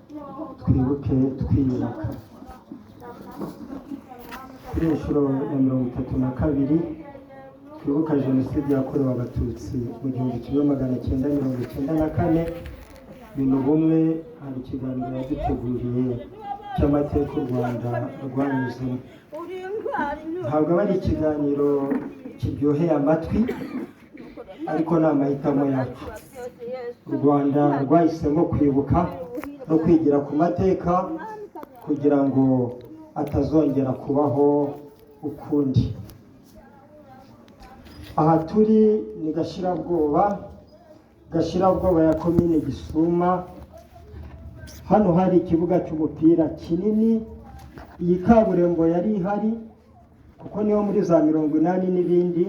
Twibuke Twiyubaka. Kuri iyi nshuro ya 32 twibuka Jenoside yakorewe Abatutsi mu 1994, Minubumwe hari ikiganiro yaduteguriye cy'amateka u Rwanda rwanyuzemo. Ntabwo aba ari ikiganiro kiryoheye amatwi, ariko ni amahitamo yacu. U Rwanda rwahisemo kwibuka no kwigira ku mateka kugira ngo atazongera kubaho ukundi. Aha turi ni Gashirabwoba, Gashirabwoba ya Komine Gisuma. Hano hari ikibuga cy'umupira kinini. Iyi kaburimbo yari ihari kuko niyo muri za 80 n'ibindi.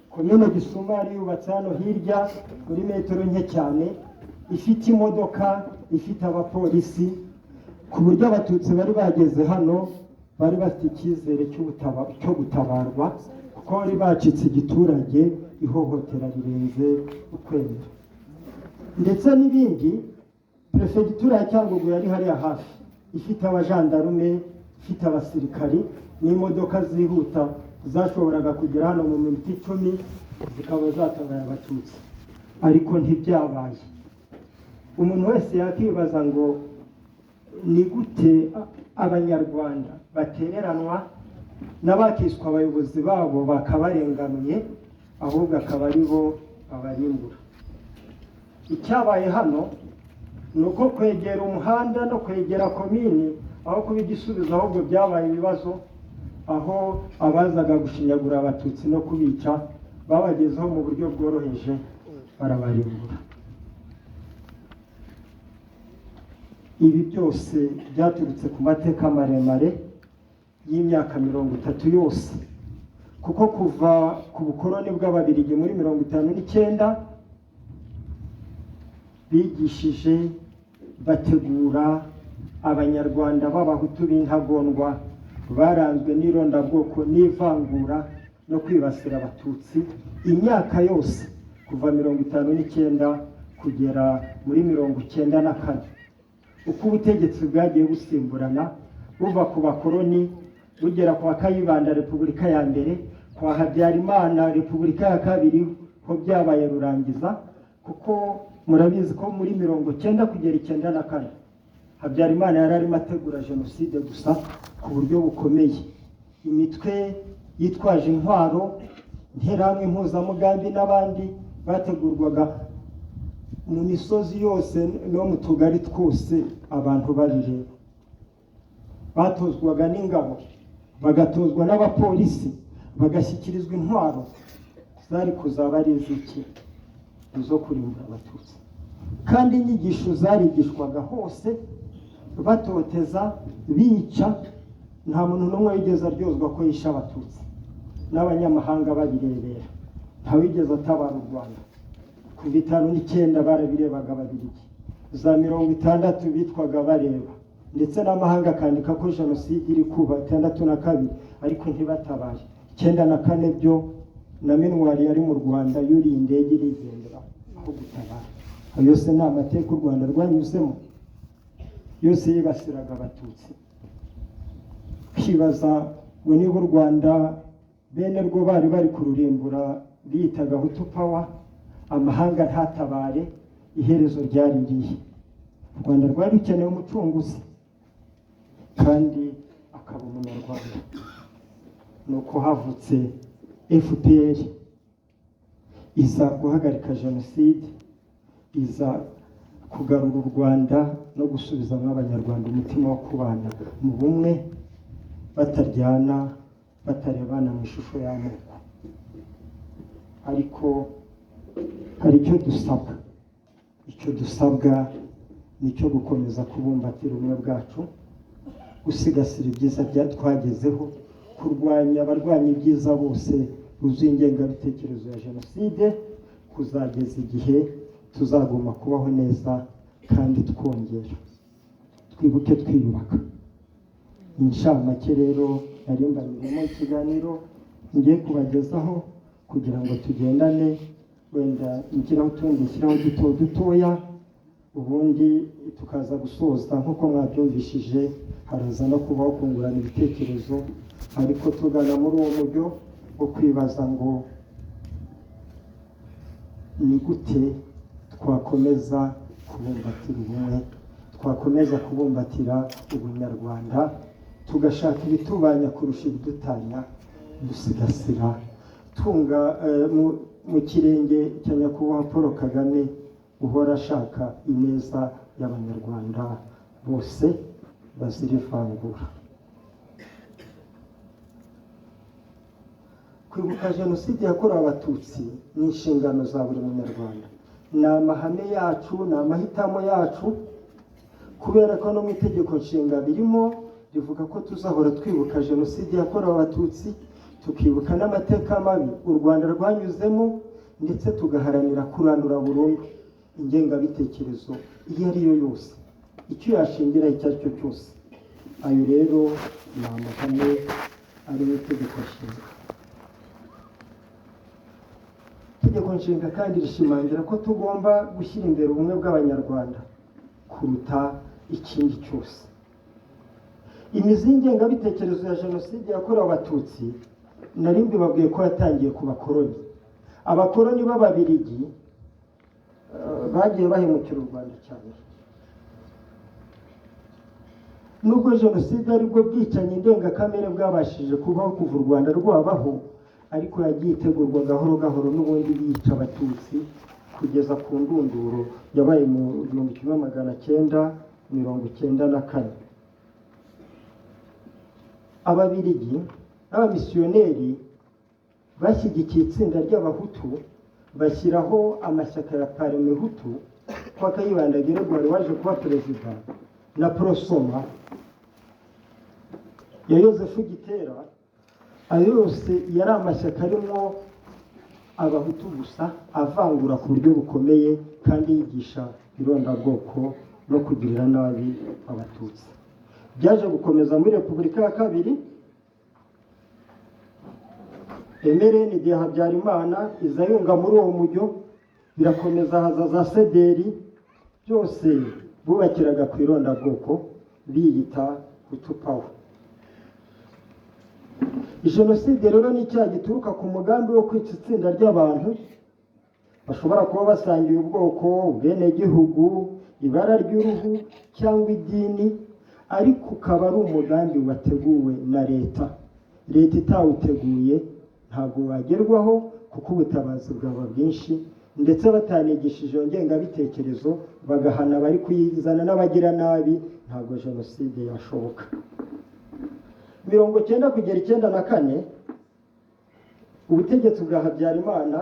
Komine Gisuma yari yubatse hano hirya muri metero nke cyane, ifite imodoka, ifite abapolisi, ku buryo Abatutsi bari bageze hano bari bafite icyizere cyo gutabarwa, kuko bari bacitse igiturage, ihohotera rirenze ukwemera ndetse n'ibindi. Perefegitura ya Cyangugu yari hariya hafi, ifite abajandarume, ifite abasirikari n'imodoka zihuta zashoboraga kugera hano mu minota 10 zikaba zatabaye Abatutsi, ariko ntibyabaye. Umuntu wese yakibaza ngo ni gute Abanyarwanda batereranwa n'abakiswa abayobozi babo bakabarenganuye, ahubwo akaba ari bo babarimbura? Icyabaye hano ni uko kwegera umuhanda no kwegera komini, aho kuba igisubizo, ahubwo byabaye ibibazo, aho abazaga gushinyagura Abatutsi no kubica babagezeho mu buryo bworoheje, barabarimbura. Ibi byose byaturutse ku mateka maremare y'imyaka 30 yose, kuko kuva ku bukoroni bw'Ababirigi muri 59 bigishije, bategura Abanyarwanda b'Abahutu b'intagondwa baranzwe n'irondabwoko n'ivangura no kwibasira Abatutsi imyaka yose kuva 59 kugera muri 94. Uko ubutegetsi bwagiye busimburana, buva ku bakoroni bugera kwa Kayibanda, Repubulika ya mbere, kwa Habyarimana, Repubulika ya kabiri, ho byabaye rurangiza, kuko murabizi ko muri 90 kugera 94 Habyarimana yari arimo ategura jenoside gusa ku buryo bukomeye. Imitwe yitwaje intwaro, Interahamwe, Impuzamugambi n'abandi, bategurwaga mu misozi yose no mu tugari twose abantu babireba. Batozwaga n'ingabo, bagatozwa n'abapolisi, bagashyikirizwa intwaro zari kuzaba ari iz'iki? Izo kurimbura Abatutsi. Kandi inyigisho zarigishwaga hose, batoteza, bica. Nta muntu n'umwe wigeze aryozwa ko yishe Abatutsi, n'abanyamahanga babirebera. Ntawigeze atabara u Rwanda. Kuva 59 barabirebaga Ababirigi, za 60 bitwaga bareba, ndetse n'amahanga akandika ko jenoside iri kuba 62, ariko ntibatabaye. 94 byo na MINUAR yari mu Rwanda yuriye indege irigendera aho gutabara. Ayo yose ni amateka u Rwanda rwanyuzemo, yose yibasiraga Abatutsi. Kwibaza ngo niba u Rwanda bene rwo bari bari kururimbura, biyitaga Hutu Power, amahanga ntatabare, iherezo ryari irihe? U Rwanda rwari rukeneye umucunguzi kandi akaba Umunyarwanda. Ni uko havutse FPR, iza guhagarika jenoside, iza kugarura u Rwanda no gusubizamo Abanyarwanda umutima wo kubana mu bumwe, bataryana, batarebana mu ishusho y'amoko. Ariko hari icyo dusabwa. Icyo dusabwa ni icyo gukomeza kubumbatira ubumwe bwacu, gusigasira ibyiza bya twagezeho, kurwanya abarwanya ibyiza bose buzuye ingengabitekerezo ya jenoside, kuzageza igihe tuzagomba kubaho neza kandi twongera. Twibuke twiyubaka. Inshamake rero nari mbanyuremo ikiganiro ngiye kubagezaho kugira ngo tugendane, wenda nshyiraho utundi, nshyiraho duto dutoya. Ubundi tukaza gusoza nk'uko mwabyumvishije, haraza no kubaho kungurana ibitekerezo, ariko tugana muri uwo mujyo wo kwibaza ngo ni gute twakomeza kubumbatira ubumwe, twakomeza kubumbatira ubunyarwanda, tugashaka ibitubanya kurusha ibidutanya, dusigasira tunga mu kirenge cya Nyakubahwa Paul Kagame uhora ashaka ineza y'Abanyarwanda bose bazira ivangura. Kwibuka Jenoside yakorewe Abatutsi ni inshingano za buri munyarwanda, ni amahame yacu, ni amahitamo yacu, kubera ko no mu itegeko nshinga birimo rivuga ko tuzahora twibuka Jenoside yakorewe Abatutsi, tukibuka n'amateka mabi u Rwanda rwanyuzemo, ndetse tugaharanira kurandura burundu ingengabitekerezo iyo ari yo yose, icyo yashingira icyo ari cyo cyose. Ayo rero ni amahame ari mu itegeko nshinga. Itegeko nshinga kandi rishimangira ko tugomba gushyira imbere ubumwe bw'Abanyarwanda kuruta ikindi cyose. Imizi y'ingengabitekerezo ya Jenoside yakorewe Abatutsi nari mbibabwiye ko yatangiye ku bakoroni. Abakoroni b'Ababirigi bagiye bahemukira u Rwanda cyane. Nubwo Jenoside aribwo bwicanyi ndengakamere bwabashije kubaho kuva u Rwanda rwabaho, ariko yagiye itegurwa gahoro gahoro n'ubundi yica Abatutsi kugeza ku ndunduro yabaye mu 1994. Ababirigi n'abamisiyoneri bashyigikiye itsinda ry'Abahutu, bashyiraho amashyaka ya Parmehutu kwa Kayibanda Gregoire waje kuba perezida, na Prosoma ya Yozefu Gitera. Ayo yose yari amashyaka arimo Abahutu gusa, avangura ku buryo bukomeye kandi yigisha irondabwoko no kugirira nabi Abatutsi. Byaje gukomeza muri Repubulika ya kabiri, MRND ya Habyarimana iza yunga muri uwo mujyo, birakomeza haza za Sederi, byose bubakiraga ku irondabwoko biyita Hutu Power. Jenoside rero ni icyaha gituruka ku mugambi wo kwica itsinda ry'abantu bashobora kuba basangiye ubwoko, ubwenegihugu, ibara ry'uruhu cyangwa idini, ariko ukaba ari umugambi wateguwe na leta. Leta itawuteguye ntabwo wagerwaho, kuko ubutabazi bwaba bwinshi, ndetse batanigishije iyo ngengabitekerezo bagahana abari kuyizana n'abagira nabi, ntabwo Jenoside yashoboka. 90 kugera 94, ubutegetsi bwa Habyarimana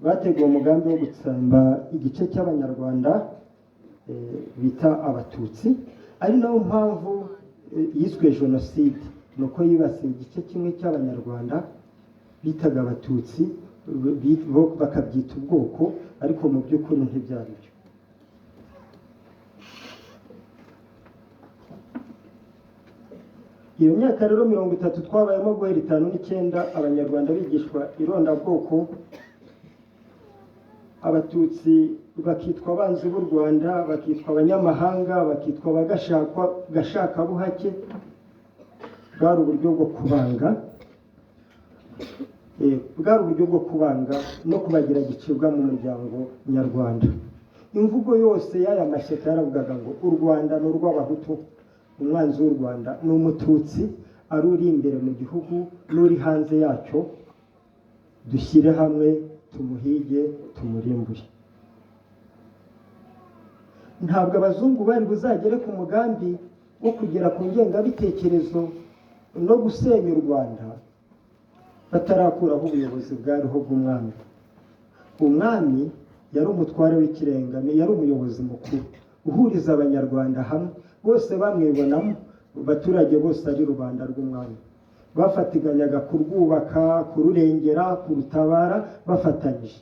bateguye umugambi wo gutsemba igice cy'Abanyarwanda bita Abatutsi, ari nayo mpamvu yiswe Jenoside, ni uko yibasiye igice kimwe cy'Abanyarwanda bitaga Abatutsi, bakabyita ubwoko, ariko mu by'ukuri ntibyari byo. Iyo myaka rero 30 twabayemo guhera 59, Abanyarwanda bigishwa irondabwoko, Abatutsi bakitwa abanzi b'u Rwanda, bakitwa abanyamahanga, bakitwa abagashakwa gashakabuhake. Bwari uburyo bwo kubanga, bwari uburyo bwo kubanga no kubagira gicibwa mu muryango nyarwanda. Imvugo yose y'aya mashyaka yaravugaga ngo u Rwanda ni urw'Abahutu, umwanzi w'u Rwanda ni Umututsi, ari uri imbere mu gihugu n'uri hanze yacyo, dushyire hamwe tumuhige tumurimbure. Ntabwo abazungu bari buzagere ku mugambi wo kugera ku ngengabitekerezo no gusenya u Rwanda batarakuraho ubuyobozi bwariho bw'umwami. Umwami yari umutware w'ikirenga, yari umuyobozi mukuru uhuriza Abanyarwanda hamwe bose bamwibonamo, abaturage bose ari rubanda rw'umwami. Bafatiganyaga kurwubaka, kururengera, kurutabara bafatanyije.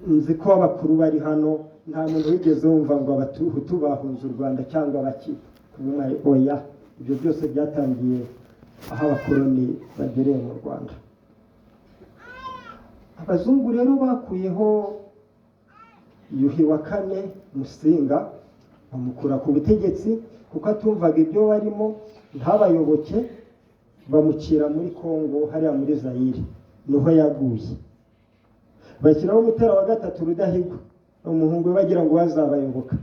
Nzi ko abakuru bari hano nta muntu wigeze wumva ngo Abahutu bahunze u Rwanda cyangwa abaki. Oya, ibyo byose byatangiye aho abakoloni bagereye mu Rwanda. Abazungu rero bakuyeho Yuhi wa kane Musinga, bamukura ku butegetsi kuko atumvaga ibyo barimo, ntabayoboke, bamucira muri Kongo hariya muri Zayire, niho yaguye. Bashyiraho Mutara wa gatatu Rudahigwa, umuhungu we, bagira ngo bazabayoboka.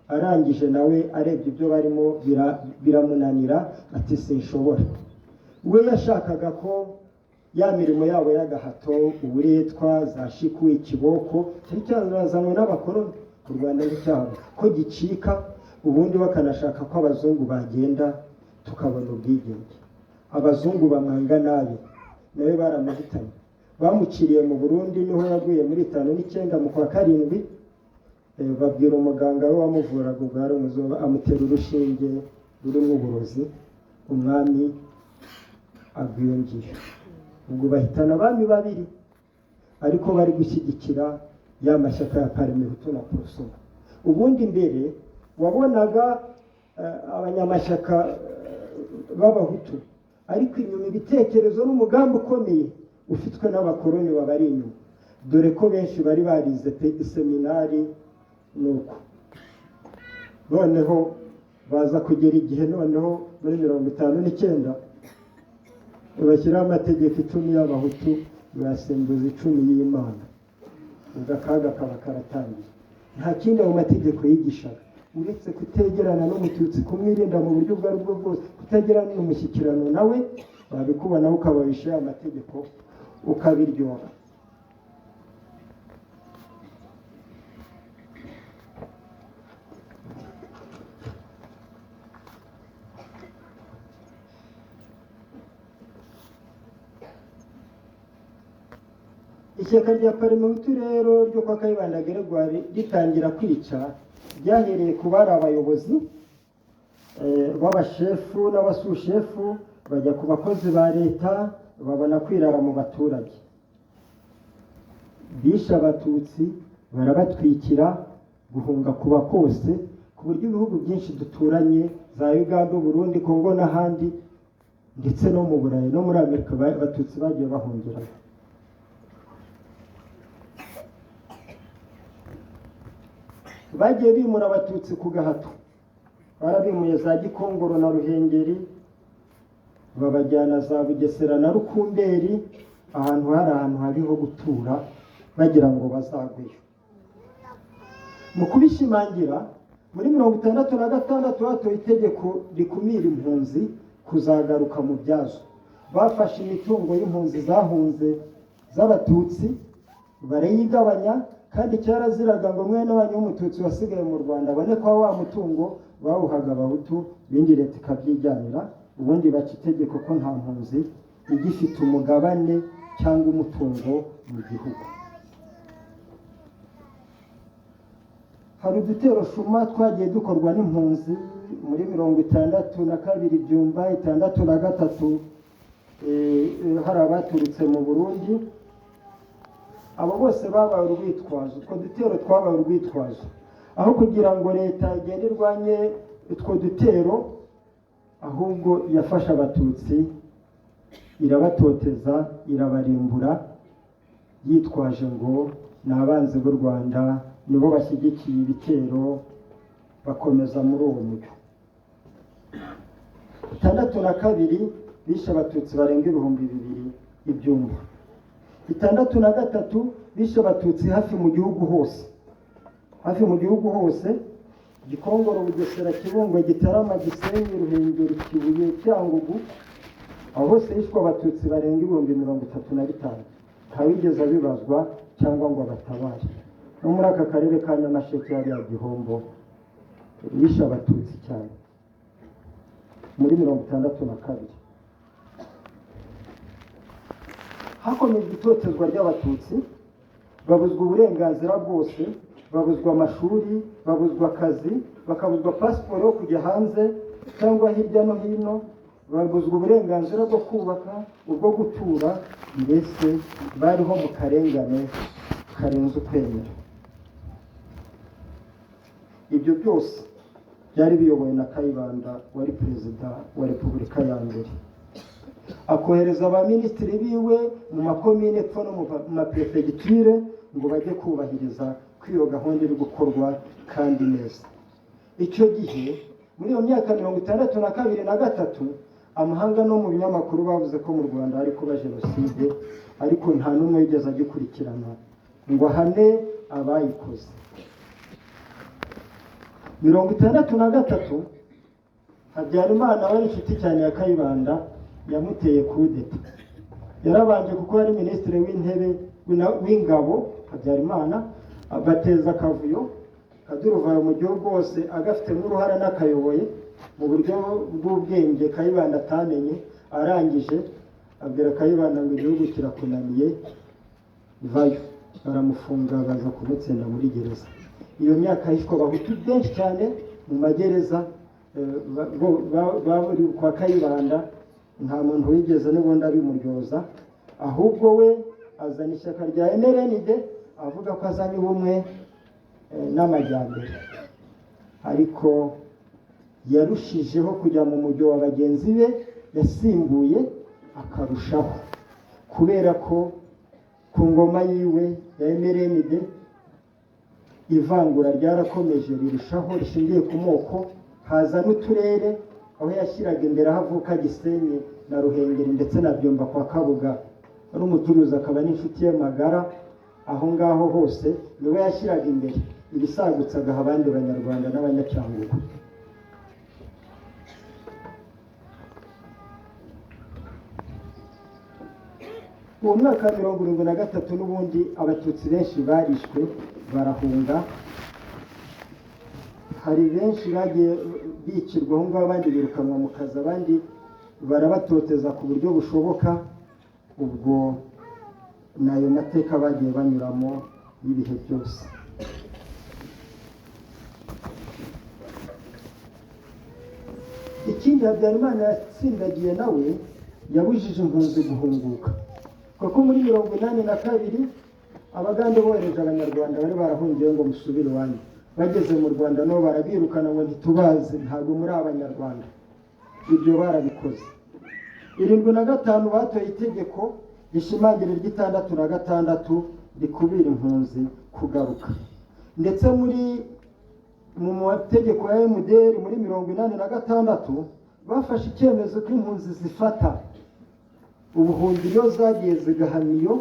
Arangije nawe arebye ibyo barimo biramunanira, ati sinshobora. We yashakaga ko ya mirimo yabo y'agahato, uburetwa, za shiku, ikiboko cyari cyarazanywe n'abakoloni u Rwanda nticyabo ko gicika, ubundi bakanashaka ko abazungu bagenda tukabona ubwigenge. Abazungu bamwanga nabi, nawe baramuhitanye, bamuciriye mu Burundi, niho yaguye muri 59 mu kwa karindwi. Babwira umuganga we wamuvuraga ubwo yari umuzungu, amutera urushinge rurimo uburozi, umwami agwiyongiye. Ubwo bahitana abami babiri, ariko bari gushyigikira ya mashyaka ya Parmehutu na Prosoma. Ubundi mbere wabonaga abanyamashyaka b'abahutu, ariko inyuma ibitekerezo n'umugambi ukomeye ufitwe n'abakoloni babari inyuma, dore ko benshi bari barize seminari. Nuko noneho baza kugera igihe noneho muri 59 bashyiraho amategeko 10 y'abahutu, bayasimbuza 10 y'Imana. Ubwo akaga kaba karatangiye. Nta kindi ayo mategeko yigishaga uretse kutegerana n'umututsi, kumwirinda mu buryo ubwo ari bwo bwose, kutegerana n'umushyikirano nawe, babikubonaho ukababisha ya mategeko ukabiryoha. Ishyaka rya Parmehutu rero ryo kwa Kayibanda Gregoire ritangira kwica, ryahereye ku bari abayobozi b'abashefu n'abasushefu, bajya ku bakozi ba leta, babona kwirara mu baturage. Bishe abatutsi barabatwikira, guhunga kuba kose, ku buryo ibihugu byinshi duturanye za Uganda, Burundi, Kongo n'ahandi, ndetse no mu Burayi no muri Amerika, abatutsi bagiye bahungirayo. Bagiye bimura abatutsi ku gahato, barabimuye za Gikongoro na Ruhengeri, babajyana za Bugesera na Rukumberi, ahantu hari ahantu hariho gutura, bagira ngo bazagweyo. Mu kubishimangira, muri 66 hatowe itegeko rikumira impunzi kuzagaruka mu byazo. Bafashe imitungo y'impunzi zahunze z'abatutsi barayigabanya, kandi cyaraziraga ngo mwene wanyu w'umututsi wasigaye mu Rwanda abone ko wa mutungo bawuhaga abahutu, ibindi leta ikabyijyanira. Ubundi baca itegeko ko nta mpunzi igifite umugabane cyangwa umutungo mu gihugu. Hari udutero shuma twagiye dukorwa n'impunzi muri 62 Byumba, 63 hari abaturutse mu Burundi. Abo bose babaye urwitwazo, utwo dutero twabaye urwitwazo. Aho kugira ngo leta igende irwanye utwo dutero, ahubwo yafashe abatutsi irabatoteza, irabarimbura, yitwaje ngo ni abanzi b'u Rwanda, nibo bashyigikiye ibitero, bakomeza muri uwo mucyo. 62 bishe abatutsi barenga 2000 ibyumba. 63 bishe abatutsi hafi mu gihugu hose, hafi mu gihugu hose, Gikongoro, Bugesera, Kibungo, Gitarama, Gisenyi, Ruhengeri, Kibuye, Cyangugu, aho hose hishwe abatutsi barenga 35,000. Ntawigeze abibazwa cyangwa ngo abatabare. No muri aka karere ka Nyamasheke hariya Gihombo bishe abatutsi cyane muri 62. Hakomejwe itotezwa ry'abatutsi, babuzwa uburenganzira bwose, babuzwa amashuri, babuzwa akazi, bakabuzwa pasiporo yo kujya hanze cyangwa hirya no hino, babuzwa uburenganzira bwo kubaka, ubwo gutura, mbese bariho mu karengane karenze ukwemera. Ibyo byose byari biyobowe na Kayibanda wari perezida wa Repubulika ya mbere, akohereza abaminisitiri biwe mu makomine epfo no mu maprefegitire ngo bajye kubahiriza ko iyo gahunda iri gukorwa kandi neza. Icyo gihe muri iyo myaka 62 na 3, amahanga no mu binyamakuru bavuze ko mu Rwanda hari kuba jenoside, ariko nta n'umwe wigeze agikurikirana ngo ahane abayikoze. 63, Habyarimana wari inshuti cyane ya Kayibanda yamuteye kudeta. Yarabanje kuko yari minisitiri w'intebe w'ingabo Habyarimana, agateza akavuyo kaduruvayo mu gihugu hose, agafitemo uruhare n'akayoboye mu buryo bw'ubwenge Kayibanda atamenye. Arangije abwira Kayibanda ngo igihugu kirakunaniye vayo, baramufunga baza kumutsinda muri gereza. Iyo myaka hishwe abahutu benshi cyane mu magereza bari kwa Kayibanda, nta muntu wigeze n'ubundi abimuryoza, ahubwo we azana ishyaka rya MRND avuga ko azanye ubumwe n'amajyambere, ariko yarushijeho kujya mu mujyo wa bagenzi be yasimbuye akarushaho, kubera ko ku ngoma yiwe ya MRND ivangura ryarakomeje rirushaho rishingiye ku moko, haza n'uturere aho yashyiraga imbere aho avuka Gisenyi na Ruhengeri ndetse na Byumba kwa Kabuga, ari umucuruzi akaba n'inshuti ye magara, aho ngaho hose niwe yashyiraga imbere ibisagutse agaha abandi banyarwanda n'abanyacyangugu. Uwo mwaka wa 73 n'ubundi abatutsi benshi barishwe barahunga, hari benshi bagiye bicirwa aho ngaho, abandi birukanwa mu kazi, abandi barabatoteza ku buryo bushoboka. Ubwo nayo mateka bagiye banyuramo y'ibihe byose. Ikindi Habyarimana yatsindagiye nawe yabujije impunzi guhunguka, kuko muri 82 abagande bohereje abanyarwanda bari barahungiye ngo musubire iwanyu, bageze mu Rwanda nabo barabirukana ngo ntitubazi, ntabwo muri abanyarwanda. Ibyo barabikoze. 75 batoye itegeko rishimangira iry'itandatu na gatandatu rikubira impunzi kugaruka, ndetse muri mu mategeko ya MDR muri 86 bafashe icyemezo ko impunzi zifata ubuhungiro zagiye zigahana iyo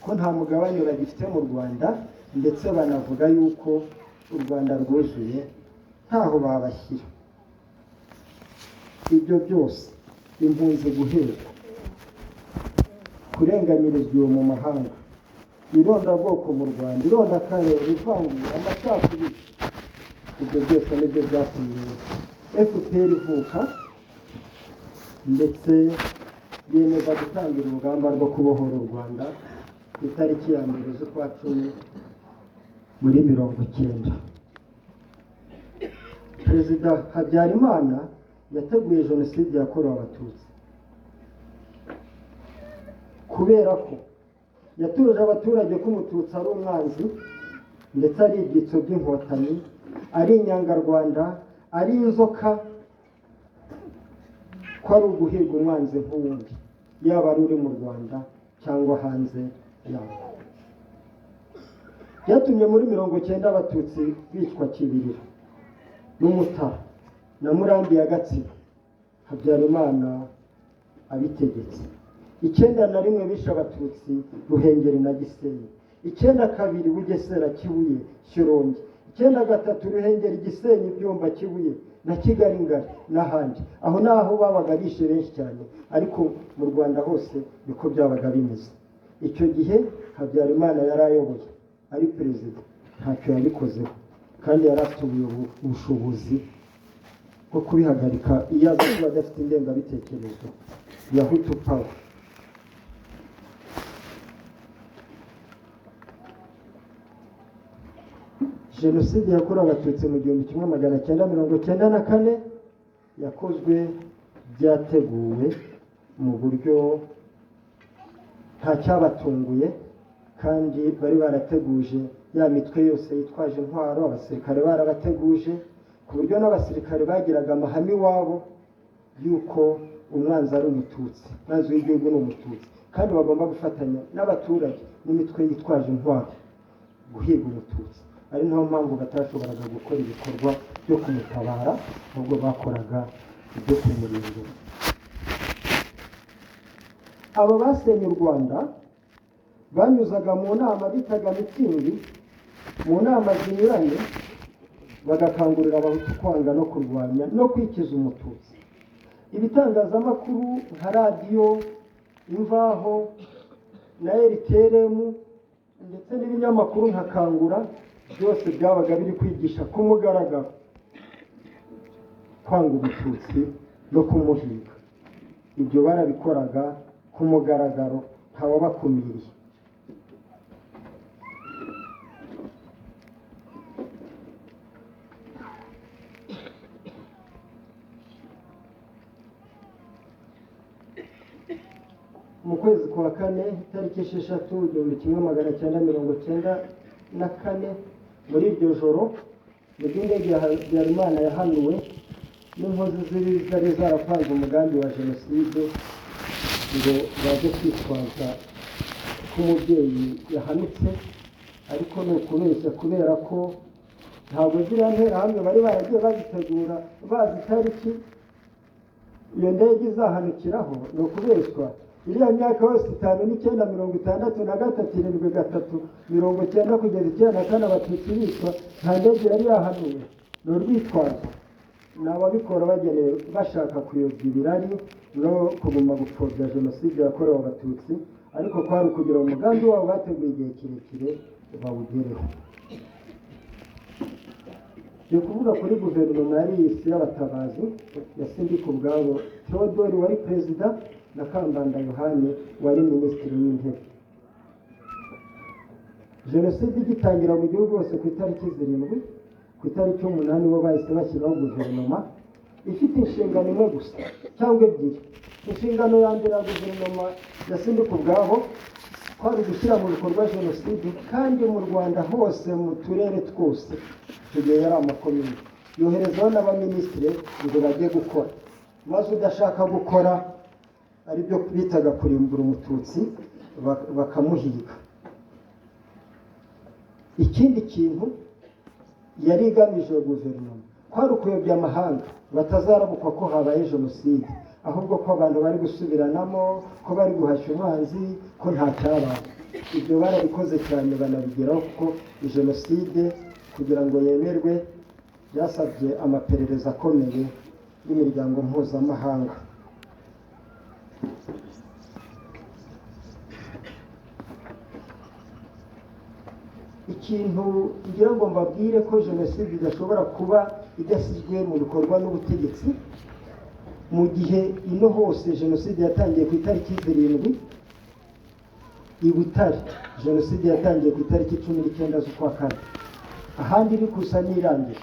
ko nta mugabane bagifite mu Rwanda, ndetse banavuga yuko u Rwanda rwuzuye ntaho babashyira. Ibyo byose impunzi guhezwa, kurenganyirizwa iyo mu mahanga, irondabwoko mu Rwanda, irondakarere, ivangura, amacakubiri, ibyo byose nibyo byatumye FPR ivuka ndetse yemeza gutangira urugamba rwo kubohora u Rwanda ku itariki ya 1 z'ukwa 10 muri 90. Perezida Habyarimana yateguye jenoside yakorewe abatutsi kubera ko yatuje abaturage ko umututsi ari umwanzi, ndetse ari ibyitso by'inkotanyi, ari inyangarwanda, ari inzoka, ko ari uguhiga umwanzi nk'uwundi, yaba ari uri mu Rwanda cyangwa hanze yarwo. Byatumye muri 90 abatutsi bicwa Kibirira n'Umutara na Murambi ya Gatsibo, Habyarimana abitegetse. 91 bishe abatutsi Ruhengeri na Gisenyi, 92 Bugesera, Kibuye, Shyorongi, 93 Ruhengeri, Gisenyi, Byumba, Kibuye na Kigali Ngari n'ahandi. Aho naho babaga bishe benshi cyane, ariko mu Rwanda hose niko byabaga bimeze. Icyo gihe Habyarimana yari ayoboye ari perezida, ntacyo yabikozeho, kandi yari afite ubushobozi bwo kubihagarika iyo aza kuba adafite ingengabitekerezo ya Hutu Power. Jenoside yakorewe abatutsi mu 1994 yakozwe byateguwe mu buryo nta cyabatunguye, kandi bari barateguje ya mitwe yose yitwaje intwaro, abasirikare barabateguje ku buryo n'abasirikare bagiraga amahame iwabo yuko umwanzi ari umututsi, umwanzi w'igihugu ni umututsi, kandi bagomba gufatanya n'abaturage n'imitwe yitwaje intwaro guhiga umututsi. Ari nayo mpamvu batashoboraga gukora ibikorwa byo kumutabara, ahubwo bakoraga ibyo kumurimbura. Aba basenye u Rwanda banyuzaga mu nama bitaga mitsingi, mu nama zinyuranye, bagakangurira Abahutu kwanga no kurwanya no kwikiza Umututsi. Ibitangazamakuru nka radiyo Imvaho na RTLM ndetse n'ibinyamakuru nka Kangura byose byabaga biri kwigisha ku mugaragaro kwanga Umututsi no kumuhiga. Ibyo barabikoraga ku mugaragaro, ntawabakumiriye. Mu kwezi kwa kane itariki 6 1994, muri iryo joro nibwo indege ya Habyarimana yahanuwe n'inkozi z'ibibi zari zarapanze umugambi wa jenoside ngo baze kwitwaza ko umubyeyi yahanutse, ariko ni ukubeshya, kubera ko ntabwo ziriya nterahamwe bari baragiye bazitegura bazi itariki iyo ndege izahanukiraho. Ni ukubeshywa. Iriya myaka yose 59, 63, 73, 90 kugeza 94 Abatutsi bicwa, nta ndege yari yahanuwe. Ni urwitwazo, ni ababikora bagenewe bashaka kuyobya ibirari no kuguma gupfobya jenoside yakorewe Abatutsi, ariko kwari ukugira umugambi wabo bateguye igihe kirekire bawugereho. Ni ukuvuga kuri guverinoma yari isi y'abatabazi ya Sindikubwabo Theodore wari perezida na Kambanda Yohani wari minisitiri w'intebe. Jenoside igitangira mu gihugu hose ku itariki 7, ku itariki 8 bo bahise bashyiraho guverinoma ifite inshingano imwe gusa cyangwa ebyiri. Inshingano ya mbere ya guverinoma ya Sindikubwabo kwari gushyira mu bikorwa jenoside kandi mu Rwanda hose mu turere twose, icyo gihe yari amakomine, yoherezaho n'abaminisitiri ngo bajye gukora, maze udashaka gukora aribyo bitaga kurimbura Umututsi bakamuhiga. Ikindi kintu yari igamije guverinoma kwari ukuyobya amahanga batazarabukwa ko habaye jenoside, ahubwo ko abantu bari gusubiranamo, ko bari guhashya umwanzi, ko nta cyabaye. Ibyo barabikoze cyane banabigeraho, kuko jenoside kugira ngo yemerwe byasabye amaperereza akomeye y'imiryango mpuzamahanga. Ikintu ngira ngo mbabwire ko jenoside idashobora kuba idashyizwe mu bikorwa n'ubutegetsi. Mu gihe ino hose jenoside yatangiye ku itariki 7, i Butare jenoside yatangiye ku itariki 19 z'ukwa kane, ahandi iri gusa n'irangira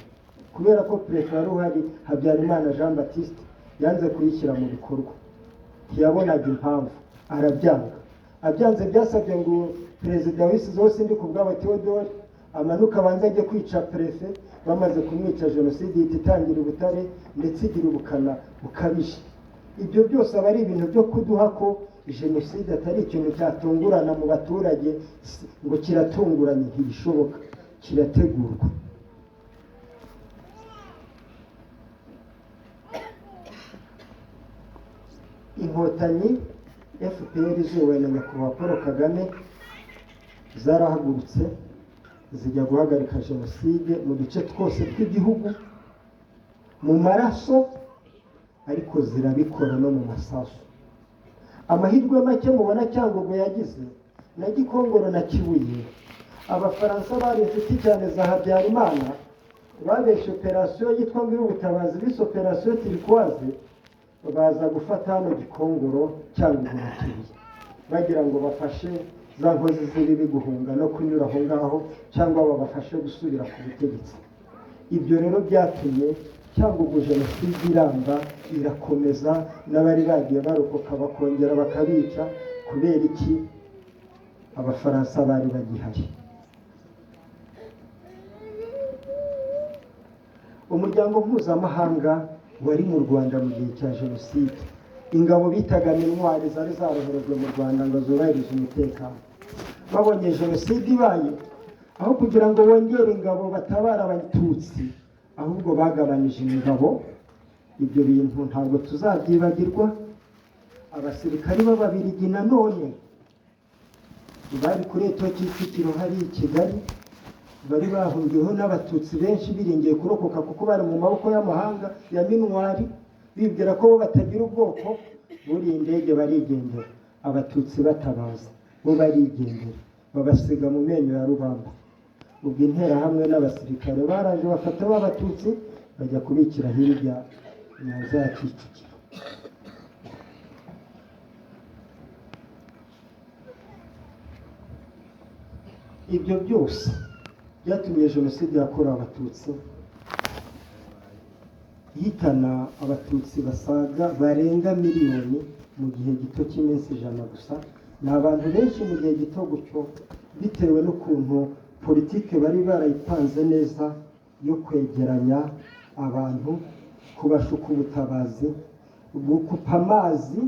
kubera ko perezida wari uhari Habyarimana Jean Baptiste yanze kuyishyira mu bikorwa, ntiyabonaga impamvu, arabyanga. Abyanze byasabye ngo perezida w'isizeho Sindikubwabo Theodore amanuka abanze ajye kwica perefe. Bamaze kumwica jenoside ihita itangira i Butare, ndetse igira ubukana bukabije. Ibyo byose aba ari ibintu byo kuduha ko jenoside atari ikintu cyatungurana mu baturage, ngo kiratunguranye, ntibishoboka, kirategurwa. Inkotanyi FPR izuwe na nyakubahwa Paul Kagame zarahagurutse zijya guhagarika jenoside mu duce twose tw'igihugu, mu maraso, ariko zirabikora no mu masasu. Amahirwe make mubona Cyangugu yagize na Gikongoro na Kibuye, Abafaransa bari inshuti cyane za Habyarimana, babeshe operasiyo yitwa ngo iy'ubutabazi, bise operasiyo Turquoise, baza gufata hano Gikongoro, Cyangugu na Kibuye, bagira ngo bafashe za nkozi z'ibibi guhunga no kunyura aho ngaho, cyangwa babafashe gusubira ku butegetsi. Ibyo rero byatumye Cyangugu jenoside iramba, irakomeza, n'abari bagiye barokoka bakongera bakabica. Kubera iki? Abafaransa bari bagihari. Umuryango mpuzamahanga wari mu Rwanda mu gihe cya jenoside, ingabo bitaga intwari zari zaroherejwe mu Rwanda ngo zubahirize umutekano, babonye jenoside ibaye, Aho kugira ngo bongere ingabo batabara Abatutsi, ahubwo bagabanije ingabo. Ibyo bintu ntabwo tuzabyibagirwa. Abasirikari b'Ababirigi nanone bari kuri Eto Kicukiro hari i Kigali, bari bahungiweho n'Abatutsi benshi biringiye kurokoka kuko bari mu maboko y'amahanga ya MINUAR, bibwira ko bo batagira ubwoko. Buriye indege barigendera, Abatutsi batabaza, bo barigendera, babasiga mu menyo ya rubamba. Ubwo Interahamwe n'abasirikare baraje bafata b'Abatutsi bajya kubikira hirya Nyanza ya Kicukiro. Ibyo byose byatumye Jenoside yakorewe Abatutsi ihitana Abatutsi basaga barenga miliyoni mu gihe gito cy'iminsi 100 gusa. Ni abantu benshi mu gihe gito gutyo, bitewe n'ukuntu politike bari barayipanze neza yo kwegeranya abantu, kubashuka ubutabazi, gukupa amazi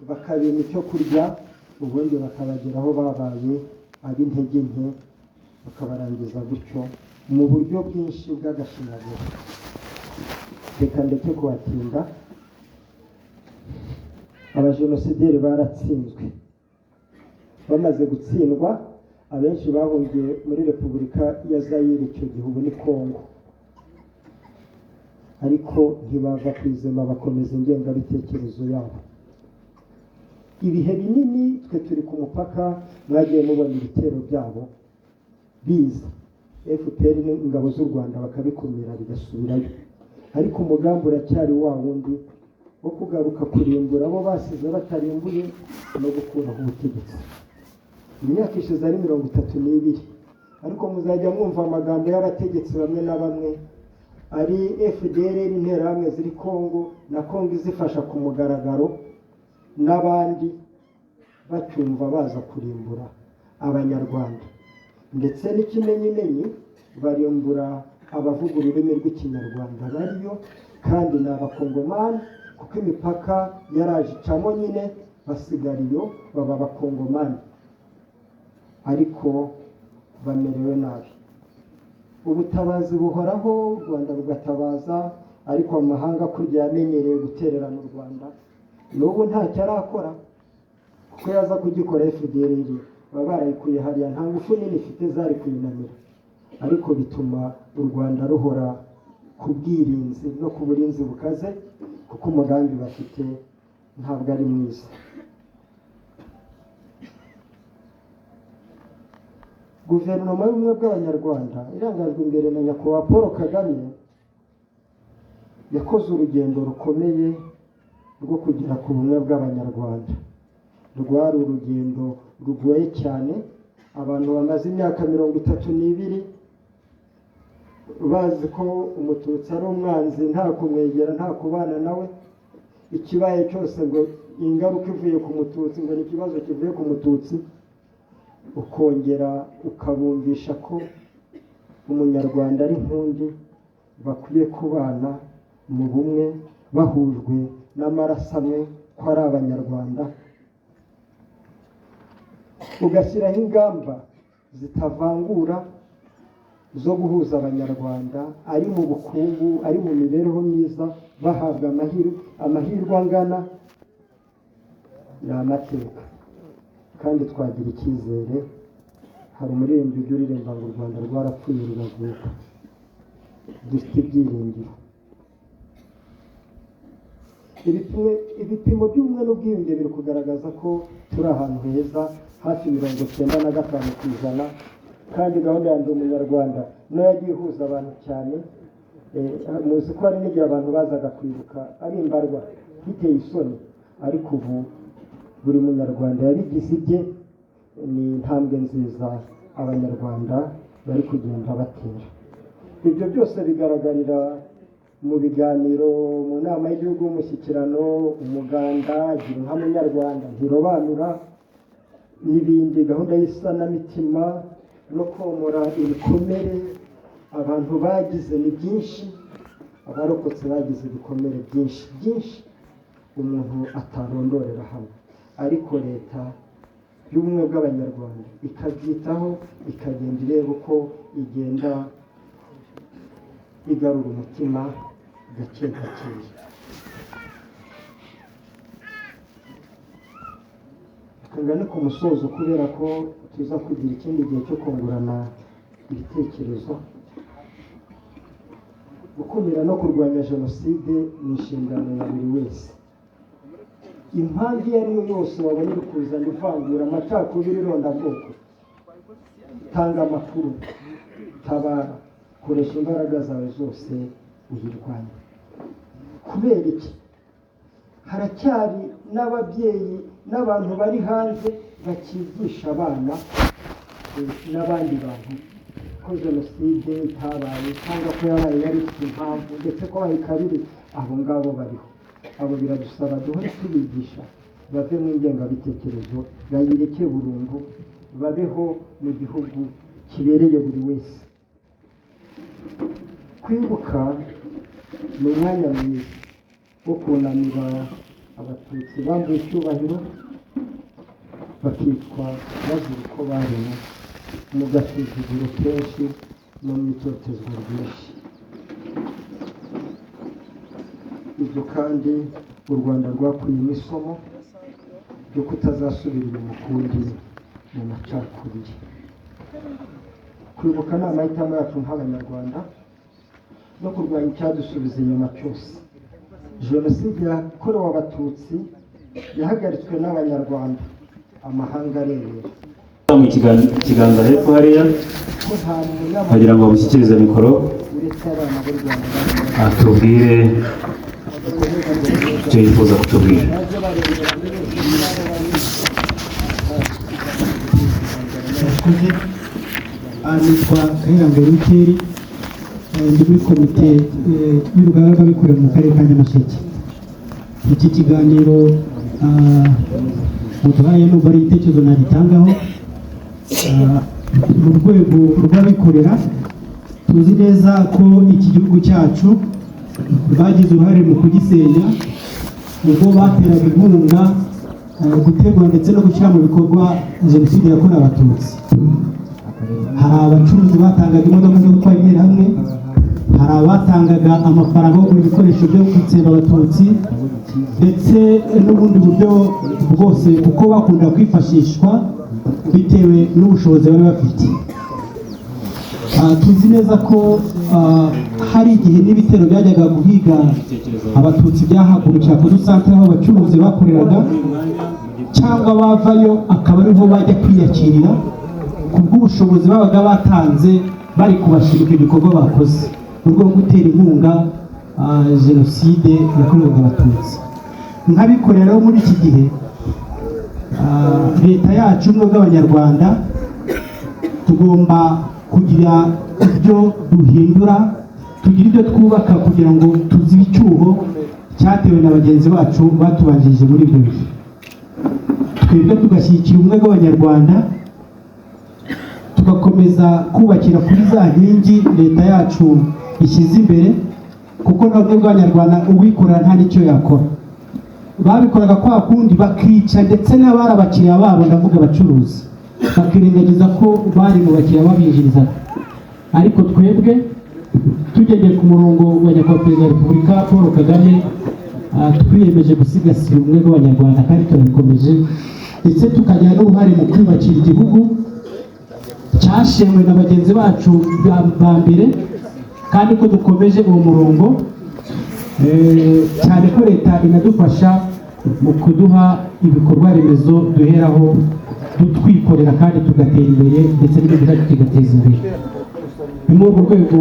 bakabima icyo kurya, ubundi bakabageraho babaye ab'intege nke, bakabarangiza gutyo mu buryo bwinshi bw'agashinyaguro. Reka ndeke kubatinda. Abajenosideri baratsinzwe. Bamaze gutsindwa, abenshi bahungiye muri Repubulika ya Zayire, icyo gihe ubu ni Kongo, ariko ntibava ku izima, bakomeza ingengabitekerezo yabo. Ibihe binini twe turi ku mupaka, mwagiye mubona ibitero byabo biza, FPR n'ingabo z'u Rwanda bakabikumira bigasubirayo, ariko umugambi uracyari wa wundi wo kugaruka kurimbura abo basize batarimbuye no gukuraho ubutegetsi. Imyaka ishize ari 32, ariko muzajya mwumva amagambo y'abategetsi bamwe na bamwe, ari FDLR, Interahamwe ziri Kongo na Kongo izifasha ku mugaragaro, n'abandi bacyumva baza kurimbura Abanyarwanda, ndetse n'ikimenyimenyi barimbura abavuga ururimi rw'Ikinyarwanda bariyo, kandi ni Abakongomani, kuko imipaka yaraje icamo nyine, basigara iyo baba Abakongomani, ariko bamerewe nabi. Ubutabazi buhoraho, u Rwanda rugatabaza, ariko amahanga kurya yamenyereye gutererana u Rwanda, n'ubu ntacyo arakora, kuko yaza kugikora FDLR baba barayikuye hariya, nta ngufu nini ifite zari kuyinanira, ariko bituma u Rwanda ruhora ku bwirinzi no ku burinzi bukaze, kuko umugambi bafite ntabwo ari mwiza. Guverinoma y'Ubumwe bw'Abanyarwanda irangajwe imbere na Nyakubahwa Paul Kagame yakoze urugendo rukomeye rwo kugera ku bumwe bw'Abanyarwanda. Rwari urugendo rugoye cyane, abantu bamaze imyaka 32 bazi ko Umututsi ari umwanzi, nta kumwegera, nta kubana nawe, ikibaye cyose ngo ingaruka ivuye ku Mututsi, ngo ni ikibazo kivuye ku Mututsi, ukongera ukabumvisha ko Umunyarwanda ari nkundi, bakwiye kubana mu bumwe, bahujwe n'amaraso amwe, ko ari Abanyarwanda, ugashyiraho ingamba zitavangura zo guhuza Abanyarwanda, ari mu bukungu, ari mu mibereho myiza, bahabwa amahirwe angana. Ni amateka, kandi twagira icyizere. Hari umuririmbyi ujya uririmba ngo u Rwanda rwarapfuye ruravuka. Dufite ibyiringiro. Ibipimo by'ubumwe n'ubwiyunge biri kugaragaza ko turi ahantu heza, hafi 95%, kandi gahunda ya Ndi Umunyarwanda nayo yagiye ihuza abantu cyane. Muzi ko hari n'igihe abantu bazaga kwibuka ari imbarwa, biteye isoni, ariko ubu buri Munyarwanda yabigize ibye. Ni intambwe nziza Abanyarwanda bari kugenda batera. Ibyo byose bigaragarira mu biganiro, mu nama y'igihugu y'umushyikirano, umuganda, gira inka Munyarwanda, ntirobanura, n'ibindi, gahunda y'isanamitima no komora ibikomere abantu bagize ni byinshi. Abarokotse bagize ibikomere byinshi byinshi umuntu atarondorera hano, ariko leta y'ubumwe bw'Abanyarwanda ikabyitaho, ikagenda ireba uko igenda igarura umutima gake gakeya. Tugane ku musozo kubera ko tuza kugira ikindi gihe cyo kungurana ibitekerezo. Gukumira no kurwanya jenoside ni inshingano ya buri wese. Impamvu iyo ari yo yose wabona iri kuzana ivangura, amacakubiri, irondabwoko, tanga amakuru, tabara, koresha imbaraga zawe zose uyirwanye. Kubera iki? Haracyari n'ababyeyi n'abantu bari hanze bakigisha abana n'abandi bantu ko jenoside itabaye cyangwa ko yabaye yari ifite impamvu, ndetse ko bayikabiri. Abo ngabo bariho, abo biradusaba duhore tubigisha bave mu ngengabitekerezo, bayireke burundu, babeho mu gihugu kibereye buri wese. Kwibuka ni umwanya mwiza wo kunamira Abatutsi bambuye icyubahiro, bakicwa bazira uko baremwe, mu gasuzuguro kenshi no mu itotezwa ryinshi. Ibyo kandi u Rwanda rwakuyemo isomo ryo kutazasubira inyuma ukundi mu macakubiri. Kwibuka ni amahitamo yacu nk'Abanyarwanda no kurwanya icyadusubiza inyuma cyose. Jenoside yakorewe Abatutsi yahagaritswe n'Abanyarwanda, amahanga arebera. Mu ikiganza hepfo hariya ko nta munyamakuru kugira ngo bamushyikirize mikoro uretse abana b'u Rwanda bari atubwire icyo yifuza kutubwira. baje barebera buri wese n'abo bari. Murakoze. Nitwa Kayiranga Eluteri, ndi muri komite y'urugaga rw'abikorera mu karere ka Nyamasheke. Iki kiganiro muduhaye nubwo ari igitekerezo nagitangaho. Mu rwego rw'abikorera tuzi neza ko iki gihugu cyacu bagize uruhare mu kugisenya ubwo bateraga inkunga gutegura ndetse no gushyira mu bikorwa jenoside yakorewe Abatutsi. Hari abacuruzi batangaga imodoka zo gutwara interahamwe, hari abatangaga amafaranga yo kugura ibikoresho byo gutsemba Abatutsi, ndetse n'ubundi buryo bwose, kuko bakunda kwifashishwa bitewe n'ubushobozi bari bafite. Tuzi neza ko hari igihe n'ibitero byajyaga guhiga Abatutsi byahagurukira ku dusantere aho abacuruzi bakoreraga, cyangwa bavayo akaba ariho bajya kwiyakirira ku bw'ubushobozi babaga batanze bari kubashimika ibikorwa bakoze mu rwego rwo gutera inkunga jenoside yakorewaga Abatutsi. Nk'abikorera rero muri iki gihe leta yacu, ubumwe bw'Abanyarwanda, tugomba kugira ibyo duhindura, tugira ibyo twubaka kugira ngo tuzibe icyuho cyatewe na bagenzi bacu batubanjirije muri ibyo bihe. Twebwe tugashyigikira ubumwe bw'Abanyarwanda, tugakomeza kubakira kuri za nkingi leta yacu ishyize imbere, kuko nta bumwe bw'Abanyarwanda uwikorera nta n'icyo yakora. Babikoraga kwa kundi bakica ndetse n'abari abakiriya babo, ndavuga abacuruzi, bakirengagiza ko bari mu bakiriya babinjirizaga. Ariko twebwe tugendeye ku murongo wa Nyakubahwa Perezida wa Repubulika Paul Kagame, twiyemeje gusigasira ubumwe bw'Abanyarwanda kandi turabikomeje, ndetse tukagira n'uruhare mu kwiyubakira igihugu cyashimwe na bagenzi bacu ba mbere, kandi ko dukomeje uwo murongo, cyane ko leta inadufasha mu kuduha ibikorwa remezo duheraho twikorera kandi tugatera imbere, ndetse n'igihugu cyacu kigateza imbere. Ni muri urwo rwego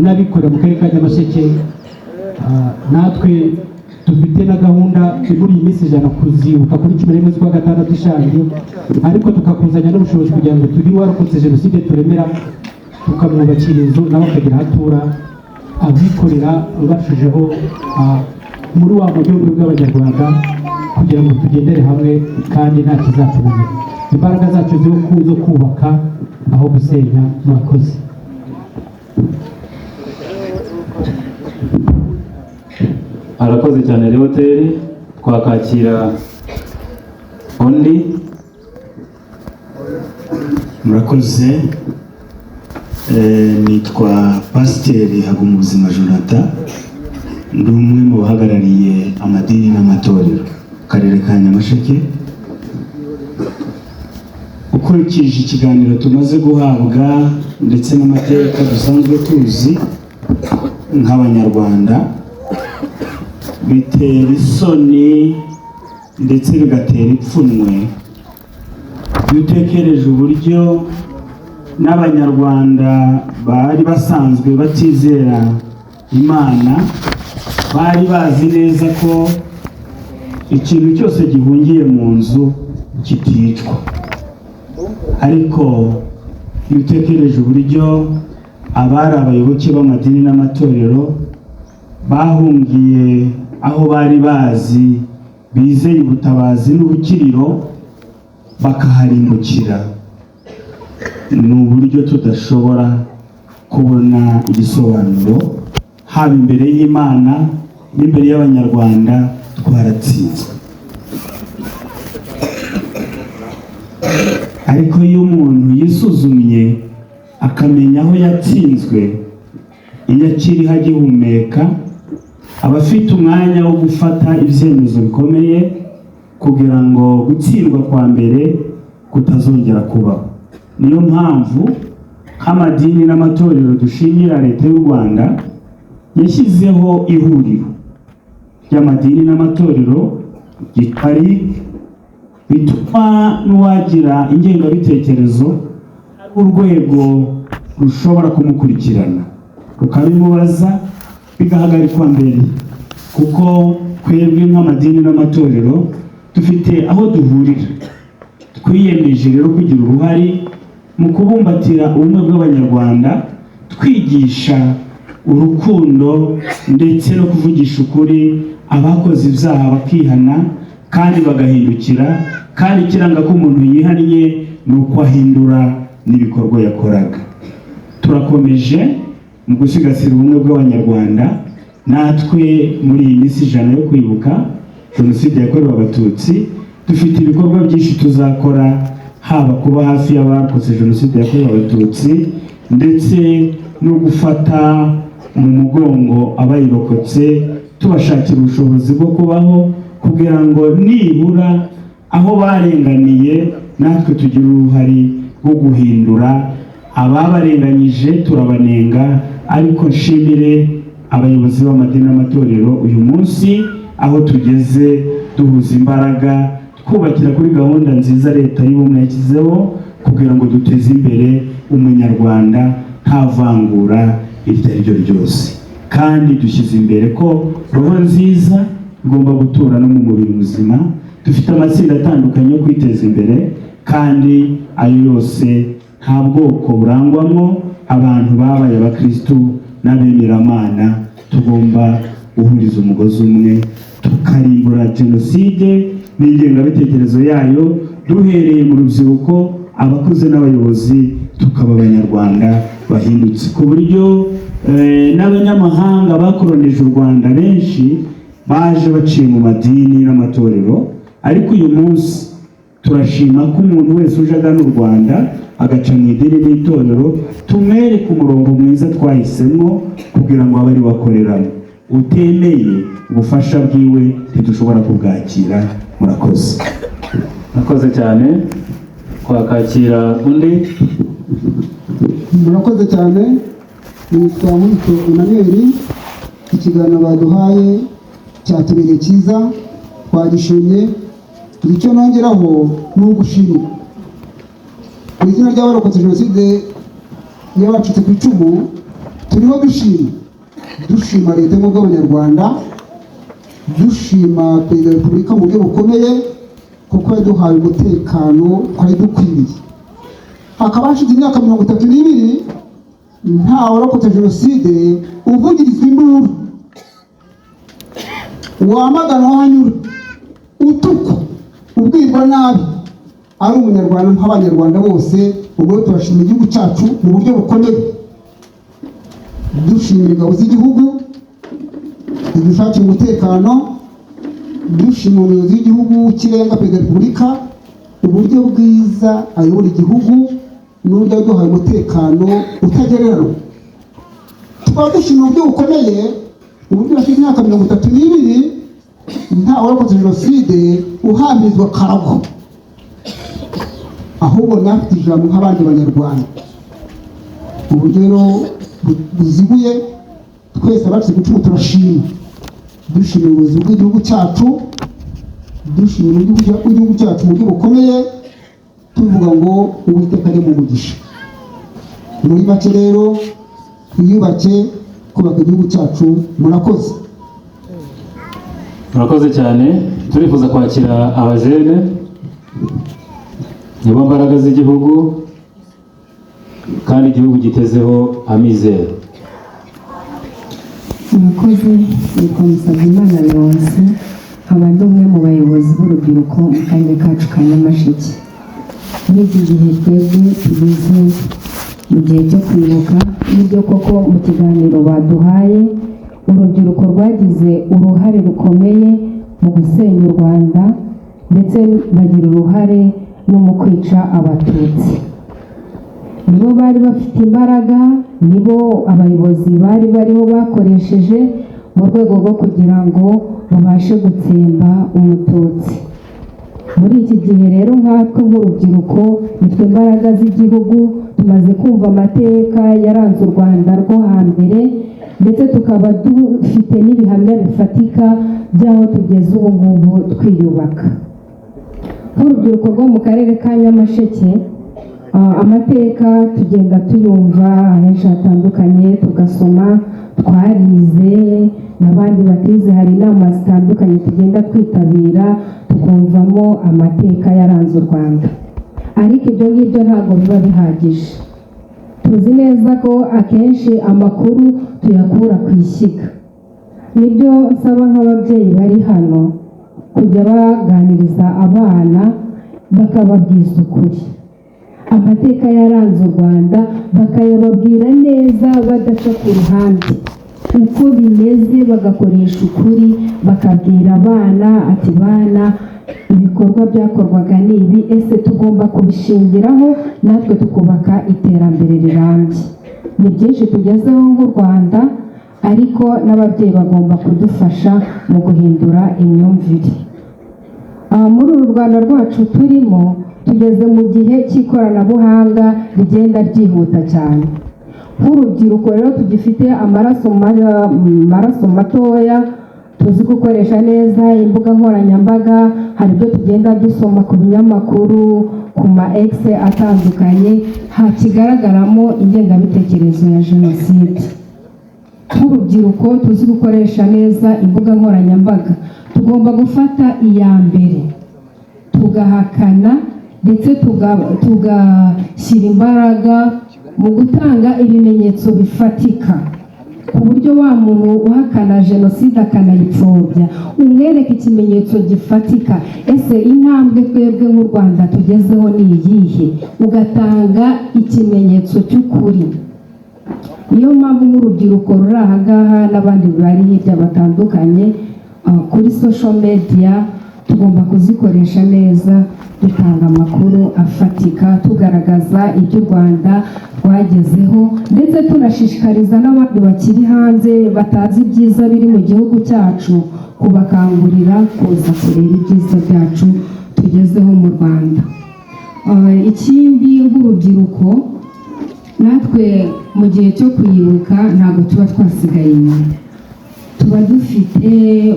n'abikorera mu karere ka Nyamasheke natwe dufite na gahunda muri iyi minsi 100 kuzibuka kuri 11 z'ukwa gatandatu ishaje, ariko tukakuzanya n'ubushobozi kugira ngo tugire uwarokotse jenoside turemera, tukamwubakira inzu nawe akagira aho atura. Abikorera barushijeho muri wa mujyi w'ubumwe bw'Abanyarwanda kugira ngo tugendere hamwe kandi nta kizatunanira. Imbaraga zacu zo kubaka aho gusenya. Murakoze. Arakoze cyane Leoteri. Twakakira undi. Murakoze. Nitwa Pasiteri Hagumubuzima Jonathan, ndi umwe mu bahagarariye amadini n'amatorero mu karere ka Nyamasheke. Ukurikije ikiganiro tumaze guhabwa ndetse n'amateka dusanzwe tuzi nk'Abanyarwanda, bitera isoni ndetse bigatera ipfunwe iyo utekereje uburyo n'Abanyarwanda bari basanzwe batizera Imana bari bazi neza ko ikintu cyose gihungiye mu nzu kiticwa. Ariko iyo utekereje uburyo abari abayoboke b'amadini n'amatorero bahungiye aho bari bazi bizeye ubutabazi n'ubukiriro bakaharimbukira, ni uburyo tudashobora kubona igisobanuro, haba imbere y'Imana n'imbere y'Abanyarwanda. Twaratsinzwe. Ariko iyo umuntu yisuzumye akamenya aho yatsinzwe, iyo akiriho agihumeka, aba afite umwanya wo gufata ibyemezo bikomeye kugira ngo gutsindwa kwa mbere kutazongera kubaho. Niyo mpamvu nk'amadini n'amatorero dushimira Leta y'u Rwanda yashyizeho ihuriro ry'amadini n'amatorero ryitwa bituma n'uwagira ingengabitekerezo urwego rushobora kumukurikirana rukabimubaza bigahagarikwa mbere, kuko twebwe nk'amadini n'amatorero dufite aho duhurira. Twiyemeje rero kugira uruhare mu kubumbatira ubumwe bw'Abanyarwanda, twigisha urukundo ndetse no kuvugisha ukuri abakoze ibyaha bakihana kandi bagahindukira, kandi ikiranga ko umuntu yihannye ni uko ahindura n'ibikorwa yakoraga. Turakomeje mu gusigasira ubumwe bw'Abanyarwanda. Natwe muri iyi minsi 100 yo kwibuka Jenoside yakorewe Abatutsi, dufite ibikorwa byinshi tuzakora, haba kuba hafi y'abarokotse Jenoside yakorewe Abatutsi ndetse no gufata mu mugongo abayirokotse, tubashakira ubushobozi bwo kubaho kugira ngo nibura aho barenganiye natwe tugire uruhare rwo guhindura. Ababarenganyije turabanenga, ariko nshimire abayobozi b'amadini n'amatorero uyu munsi aho tugeze duhuza imbaraga, twubakira kuri gahunda nziza Leta y'ubumwe yashyizeho kugira ngo duteze imbere Umunyarwanda nta vangura iryo ari ryo ryose. Kandi dushyize imbere ko roho nziza igomba gutura no mu mubiri muzima. Dufite amatsinda atandukanye yo kwiteza imbere, kandi ayo yose nta bwoko burangwamo. Abantu babaye abakristu n'abemeramana tugomba guhuriza umugozi umwe, tukarimbura jenoside n'ingengabitekerezo yayo, duhereye mu rubyiruko, abakuze n'abayobozi, tukaba Abanyarwanda bahindutse, ku buryo n'abanyamahanga bakoronije u Rwanda benshi baje baciye mu madini n'amatorero. Ariko uyu munsi turashima ko umuntu wese uje agana u Rwanda agaca mu idini n'itorero, tumwereke umurongo mwiza twahisemo kugira ngo abe ari we akoreramo. Utemeye ubufasha bwiwe ntidushobora kubwakira. Murakoze. Murakoze cyane. Twakakira undi. Murakoze cyane. Nitwa Nkubito Emmanuel. Ikiganiro baduhaye cyatubereye cyiza, twagishimye. Icyo nongeraho ni ugushima mu izina ry'abarokotse jenoside y'abacitse ku icumu. Turiho dushima Leta y'ubumwe bw'Abanyarwanda, dushima Perezida wa Repubulika mu buryo bukomeye, kuko yaduhaye umutekano twari dukwiriye. Hakaba hashize imyaka 32 nta warokotse jenoside uvugirizwa induru, wamagana aho anyura, utukwa, ubwirwa nabi, ari Umunyarwanda nk'Abanyarwanda bose. Ubwo turashima igihugu cyacu mu buryo bukomeye, dushimira ingabo z'igihugu zidushakira umutekano, dushima umuyobozi w'igihugu w'ikirenga Perezida wa Repubulika uburyo bwiza ayobora igihugu N'uburyo yaduhaye umutekano utagereranywa, tukaba dushima uburyo bukomeye, uburyo hashize imyaka 32 nta warokotse jenoside uhambirizwa karago, ahubwo nafite ijambo nk'abandi Banyarwanda. Uburyo rero buziguye, twese abacitse ku icumu turashima, dushimira ubuyobozi bw'igihugu cyacu, dushimira igihugu cyacu mu buryo bukomeye, tuvuga ngo Uwiteka ari mu mugisha. Muri make rero, twiyubake, twubaka igihugu cyacu. Murakoze. Murakoze cyane. Turifuza kwakira abajene, nibo mbaraga z'igihugu kandi igihugu gitezeho amizero. Murakoze. Nitwa Musabyimana Leonce, nkaba ndi umwe mu bayobozi b'urubyiruko mu karere kacu ka Nyamasheke. Muri iki gihe twebwe tugeze mu gihe cyo kwibuka, n'ibyo koko mu kiganiro baduhaye, urubyiruko rwagize uruhare rukomeye mu gusenya u Rwanda, ndetse bagira uruhare no mu kwica Abatutsi. Nibo bari bafite imbaraga, nibo abayobozi bari bariho bakoresheje mu rwego rwo kugira ngo babashe gutsemba Umututsi. Muri iki gihe rero, nkatwe nk'urubyiruko, nitwe imbaraga z'igihugu. Tumaze kumva amateka yaranze u Rwanda rwo hambere, ndetse tukaba dufite n'ibihamya bifatika by'aho tugeze ubu ngubu twiyubaka. Nk'urubyiruko rwo mu karere ka Nyamasheke, amateka tugenda tuyumva henshi hatandukanye, tugasoma, twarize n'abandi batize, hari inama zitandukanye tugenda twitabira, tukumvamo amateka yaranze u Rwanda. Ariko ibyo ngibyo ntabwo biba bihagije. Tuzi neza ko akenshi amakuru tuyakura ku ishyiga. Nibyo nsaba nk'ababyeyi bari hano kujya baganiriza abana, bakababwiza ukuri, amateka yaranze u Rwanda bakayababwira neza badaca ku ruhande, uko bimeze, bagakoresha ukuri, bakabwira abana ati: "Bana, ibikorwa byakorwaga ni ibi, ese tugomba kubishingiraho natwe tukubaka iterambere rirambye?" Ni byinshi tugezeho nk'u Rwanda, ariko n'ababyeyi bagomba kudufasha mu guhindura imyumvire. Muri uru Rwanda rwacu turimo, tugeze mu gihe cy'ikoranabuhanga rigenda ryihuta cyane. Nk'urubyiruko rero tugifite amaraso matoya, tuzi gukoresha neza imbuga nkoranyambaga, hari ibyo tugenda dusoma ku binyamakuru, ku ma X atandukanye, hakigaragaramo ingengabitekerezo ya jenoside. Nk'urubyiruko tuzi gukoresha neza imbuga nkoranyambaga, tugomba gufata iya mbere tugahakana, ndetse tugashyira imbaraga mu gutanga ibimenyetso bifatika, ku buryo wa muntu uhakana jenoside akanayipfobya umwereka ikimenyetso gifatika. Ese intambwe twebwe nk'u Rwanda tugezeho ni iyihe? Ugatanga ikimenyetso cy'ukuri. Niyo mpamvu nk'urubyiruko ruri aha ngaha n'abandi bari hirya batandukanye, kuri social media tugomba kuzikoresha neza, dutanga amakuru afatika, tugaragaza ibyo u Rwanda rwagezeho, ndetse tunashishikariza n'abandi bakiri hanze batazi ibyiza biri mu gihugu cyacu, kubakangurira kuza kureba ibyiza byacu tugezeho mu Rwanda. Ikindi nk'urubyiruko, natwe mu gihe cyo kwibuka ntabwo tuba twasigaye inyuma. Tuba dufite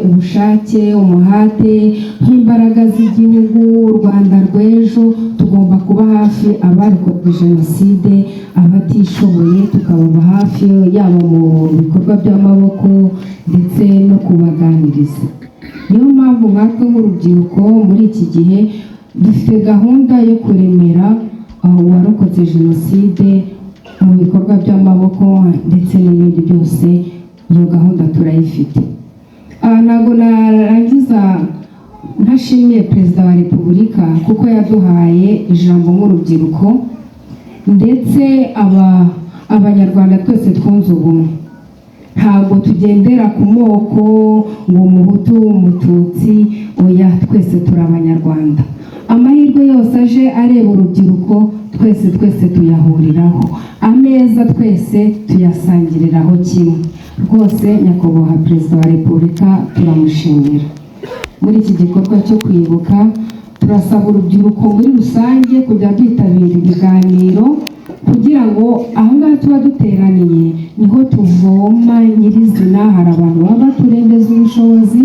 ubushake, umuhate nk'imbaraga z'igihugu, u Rwanda rw'ejo. Tugomba kuba hafi abarokotse jenoside, abatishoboye tukababa hafi, yaba mu bikorwa by'amaboko ndetse no kubaganiriza. Niyo mpamvu nkatwe nk'urubyiruko muri iki gihe dufite gahunda yo kuremera uwarokotse jenoside mu bikorwa by'amaboko ndetse n'ibindi byose. Iyo gahunda turayifite. Ntabwo narangiza ntashimiye Perezida wa Repubulika, kuko yaduhaye ijambo nk'urubyiruko, ndetse Abanyarwanda twese twunze ubumwe. Ntabwo tugendera ku moko ngo Umuhutu, Umututsi, oya, twese turi Abanyarwanda. Amahirwe yose aje areba urubyiruko, twese twese tuyahuriraho, ameza twese tuyasangiriraho kimwe. Rwose Nyakubahwa Perezida wa Repubulika turamushimira. Muri iki gikorwa cyo kwibuka, turasaba urubyiruko muri rusange kujya rwitabira ibiganiro, kugira ngo ahangaha tuba duteraniye niho tuvoma nyirizina. Hari abantu baba baturengeza ubushobozi,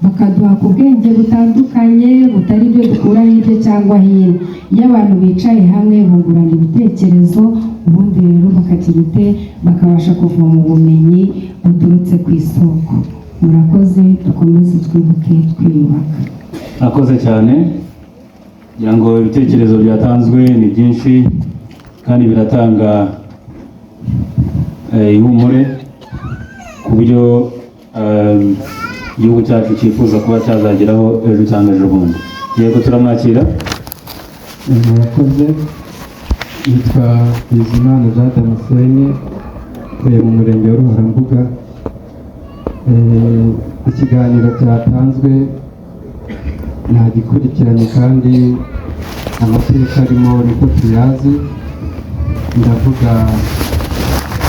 bakaduha ku bwenge butandukanye butari ibyo dukura hirya cyangwa hino. Iyo abantu bicaye hamwe bungurana ibitekerezo, ubundi rero bakagira ute? Bakabasha kuvoma ubumenyi buturutse ku isoko. Murakoze, dukomeze twibuke twiyubaka. Murakoze cyane. Ngira ngo ibitekerezo byatanzwe ni byinshi kandi biratanga ihumure ku byo igihugu cyacu cyifuza kuba cyazageraho ejo cyangwa ejo bundi. Yego, turamwakira. Murakoze. Yitwa Bizimana Jean Damascene, utuye mu murenge wa Ruharambuga. Ikiganiro cyatanzwe ntagikurikiranye, kandi amateka arimo niko tuyazi. Ndavuga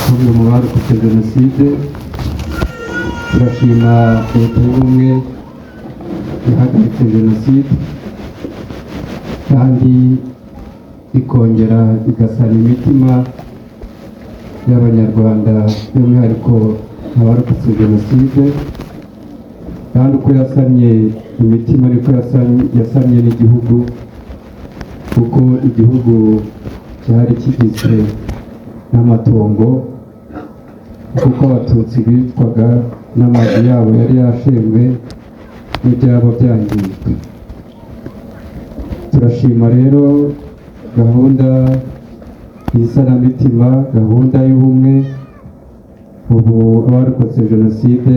bamwe mu barokotse jenoside. Turashima Leta y'Ubumwe yahagaritse jenoside kandi ikongera igasana imitima y'Abanyarwanda, by'umwihariko abarokotse jenoside. Kandi uko yasamye imitima niko yasamye n'igihugu, kuko igihugu cyari kigizwe n'amatongo, kuko Abatutsi bitwaga n'amazu yabo yari yashenwe n'ibyabo byangijwe. Turashima rero gahunda y'isanamitima, gahunda y'ubumwe. Ubu abarokotse jenoside,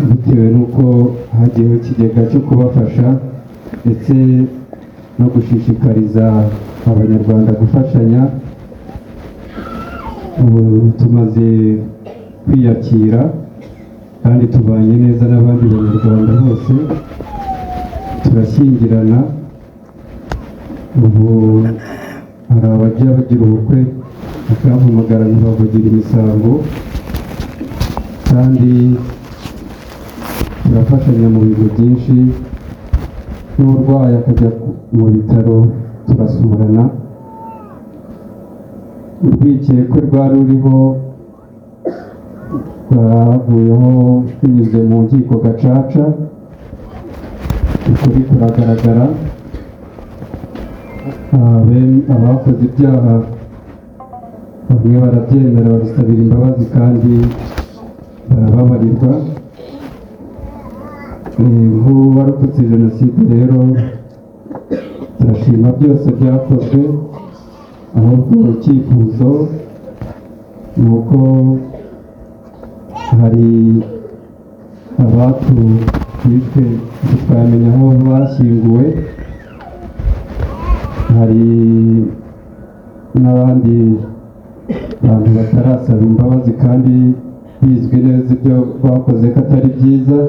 bitewe n'uko hagiyeho ikigega cyo kubafasha ndetse no gushishikariza Abanyarwanda gufashanya, ubu tumaze kwiyakira kandi tubanye neza n'abandi Banyarwanda bose, turashyingirana. Ubu hari abajya bagira ubukwe bakampamagara ntibavugira imisango, kandi turafashanya mu bintu byinshi. N'urwaye akajya mu bitaro turasurana. Urwikekwe rwari ruriho rwavuyeho binyuze mu nkiko gacaca, ukuri kuragaragara. Abakoze ibyaha bamwe barabyemera, babisabira imbabazi kandi barababarirwa. Nk'uwarokotse jenoside rero, turashima byose byakozwe. Ahubwo icyifuzo ni uko hari abacu bishwe ntitwamenya aho bashyinguwe, hari n'abandi bantu batarasaba imbabazi kandi bizwi neza ibyo bakoze ko atari byiza,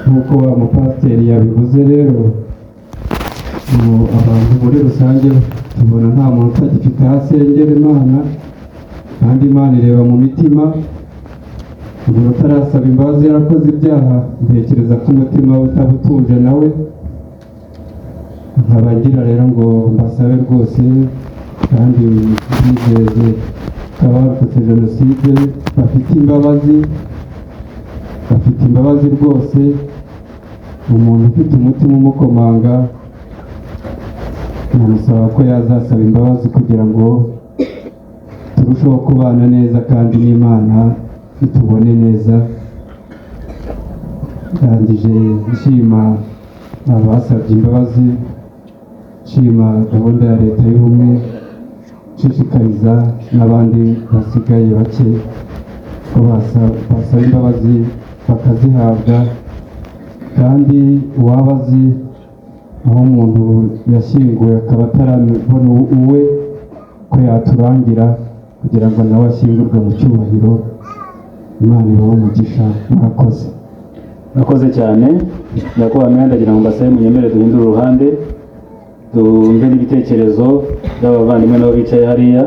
nk'uko wa mupasiteri yabivuze. Rero abantu muri rusange tubona nta muntu utagifite aho asengera Imana, kandi Imana ireba mu mitima. Umuntu utarasaba imbabazi yarakoze ibyaha, ntekereza ko umutima we utaba utuje nawe. Nkaba ngira rero ngo mbasabe rwose kandi mbizeze ko abarokotse jenoside bafite imbabazi, bafite imbabazi rwose. Umuntu ufite umutima umukomanga namusaba ko yazasaba imbabazi kugira ngo turusheho kubana neza kandi n'Imana itubone neza. Ndangije nshima abasabye imbabazi, nshima gahunda ya Leta y'Ubumwe, nshishikariza n'abandi basigaye bake ko basaba imbabazi bakazihabwa. Kandi uwaba azi aho umuntu yashyinguwe akaba atarabona uwe, ko yaturangira kugira ngo nawe ashyingurwe mu cyubahiro. Imana ibahe umugisha, murakoze. Murakoze cyane nyakubahwa meya, ndagira ngo mbasabe munyemere duhindure uruhande, dumve n'ibitekerezo by'abavandimwe nabo bicaye hariya.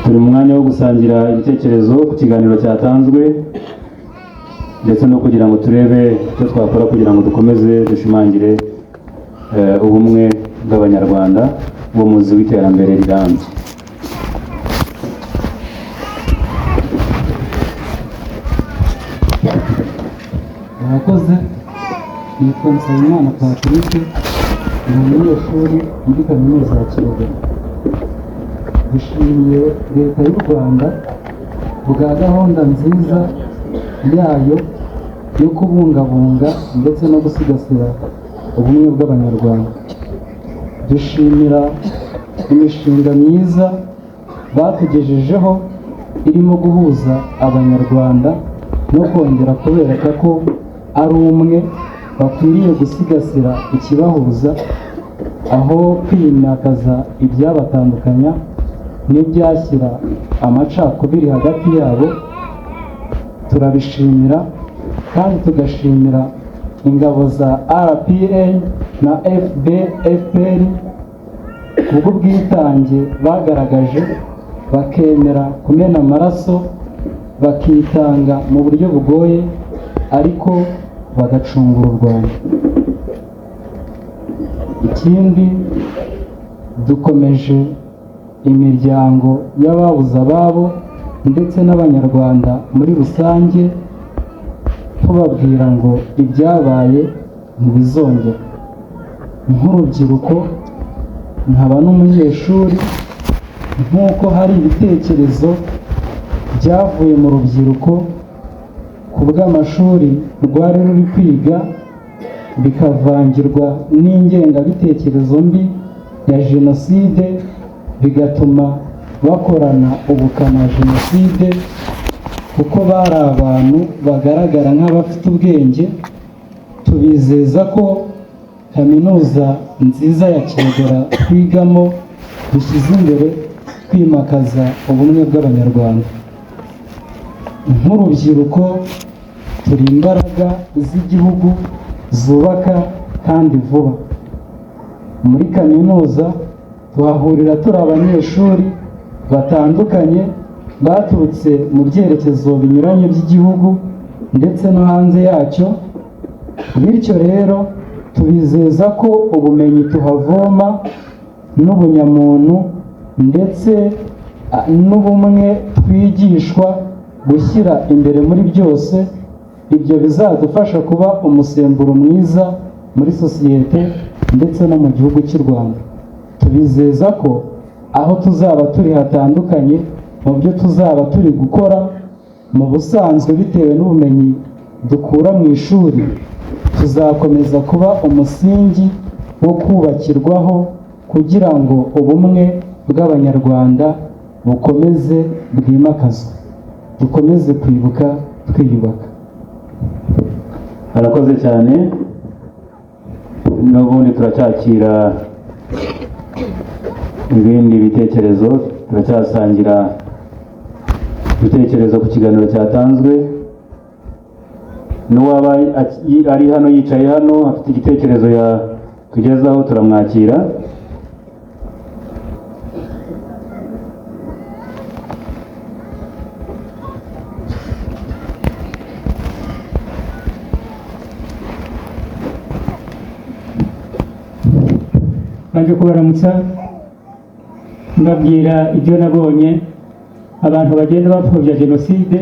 Turi mu mwanya wo gusangira ibitekerezo ku kiganiro cyatanzwe, ndetse no kugira ngo turebe icyo twakora kugira ngo dukomeze dushimangire ubumwe bw'Abanyarwanda, uwo muzi w'iterambere rirambye. Murakoze. Nitwa Nsabimana Patrick, ni umunyeshuri muri kaminuza ya Kigali. Dushimiye Leta y'u Rwanda bwa gahunda nziza yayo yo kubungabunga ndetse no gusigasira ubumwe bw'Abanyarwanda. Dushimira imishinga myiza batugejejeho irimo guhuza Abanyarwanda no kongera kubereka ko ari umwe, bakwiriye gusigasira ikibahuza aho kwimakaza ibyabatandukanya n'ibyashyira amacakubiri hagati yabo. Turabishimira kandi tugashimira ingabo za RPA na FPR kubw'ubwitange bagaragaje, bakemera kumena amaraso, bakitanga mu buryo bugoye, ariko bagacungura u Rwanda. Ikindi, dukomeje imiryango y'ababuze ababo ndetse n'Abanyarwanda muri rusange, tubabwira ngo ibyabaye ntibizongera. Nk'urubyiruko nkaba n'umunyeshuri, nk'uko hari ibitekerezo byavuye mu rubyiruko ku bw'amashuri rwari ruri kwiga, bikavangirwa n'ingengabitekerezo mbi ya jenoside, bigatuma bakorana ubukana jenoside, kuko bari abantu bagaragara nk'abafite ubwenge. Tubizeza ko kaminuza nziza ya Kibogora twigamo dushyize imbere kwimakaza ubumwe bw'Abanyarwanda. Nk'urubyiruko turi imbaraga z'igihugu zubaka kandi vuba. Muri kaminuza tuhahurira turi abanyeshuri batandukanye baturutse mu byerekezo binyuranye by'igihugu ndetse no hanze yacyo. Bityo rero tubizeza ko ubumenyi tuhavoma n'ubunyamuntu ndetse n'ubumwe twigishwa gushyira imbere muri byose, ibyo bizadufasha kuba umusemburo mwiza muri sosiyete ndetse no mu gihugu cy'u Rwanda. Tubizeza ko aho tuzaba turi hatandukanye mu byo tuzaba turi gukora mu busanzwe, bitewe n'ubumenyi dukura mu ishuri, tuzakomeza kuba umusingi wo kubakirwaho kugira ngo ubumwe bw'Abanyarwanda bukomeze bwimakazwe. Dukomeze kwibuka twiyubaka. Arakoze cyane. N'ubundi turacyakira ibindi bitekerezo, turacyasangira ibitekerezo ku kiganiro cyatanzwe. N'uwaba ari hano yicaye hano afite igitekerezo yatugezaho, turamwakira. Baje kubaramutsa, mbabwira ibyo nabonye. Abantu bagenda bapfobya jenoside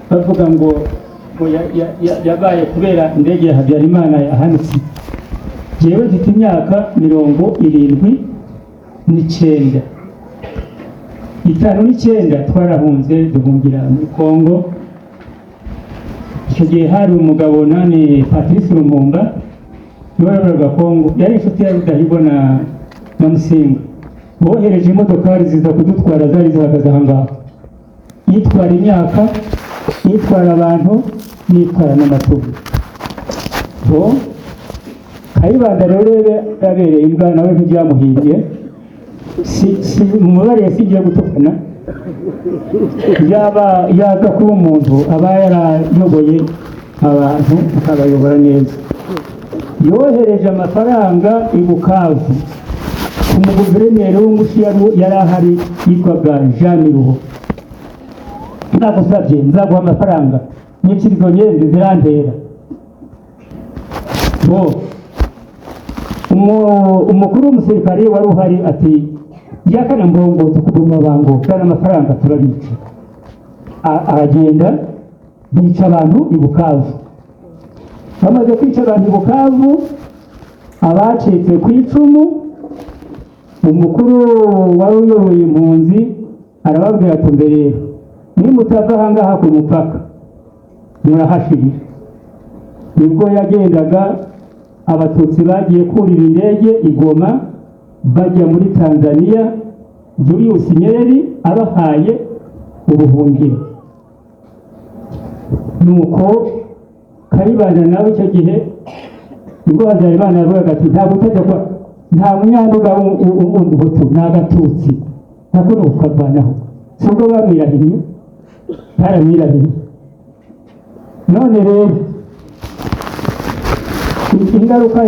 bavuga ngo yabaye kubera indege ya Habyarimana yahanutse. Jewe mfite imyaka 79, 59 twarahunze duhungira muri Kongo. Icyo gihe hari umugabo nani Patrice Lumumba wayoboraga Kongo, yari inshuti ya Rudahigwa na Musinga. Bohereje imodokari ziza kudutwara, zari zihagaze aha ngaha, yitwara imyaka, yitwara abantu, yitwara n'amatungo. Bo Kayibanda rero yabereye imbwa nawe ntibyamuhiriye, si mumubare singiye gutukana, Yaba yaza kuba umuntu aba yarayoboye abantu akabayobora neza. Yohereje amafaranga i Bukavu ku muguverineri w'Umushi yari ahari yitwaga Jean Miruho. "Nzagusabye, nzaguha amafaranga, nyikira izo nyenzi zirantera." Bo umukuru w'umusirikare wari uhari ati: "Yakana mbongo tukuguma bango kana amafaranga turabica." Aragenda bica abantu i Bukavu. Bamaze kwica abantu i Bukavu, abacitse ku icumu, umukuru wari uyoboye impunzi arababwira ati: "Mbere nimutava aha ngaha ku mupaka murahashirira." Nibwo yagendaga, Abatutsi bagiye kurira indege i Goma bajya muri Tanzania, Julius Nyerere abahaye ubuhungiro. Nuko Kayibanda nawe icyo gihe nibwo Habyarimana yavugaga ati: "Ntabwo utajya kwa nta Munyanduga w'Umuhutu, ni Agatutsi nako ni ukavanaho." Si ubwo bamwirahiriye? Baramwirahiriye. None rero ingaruka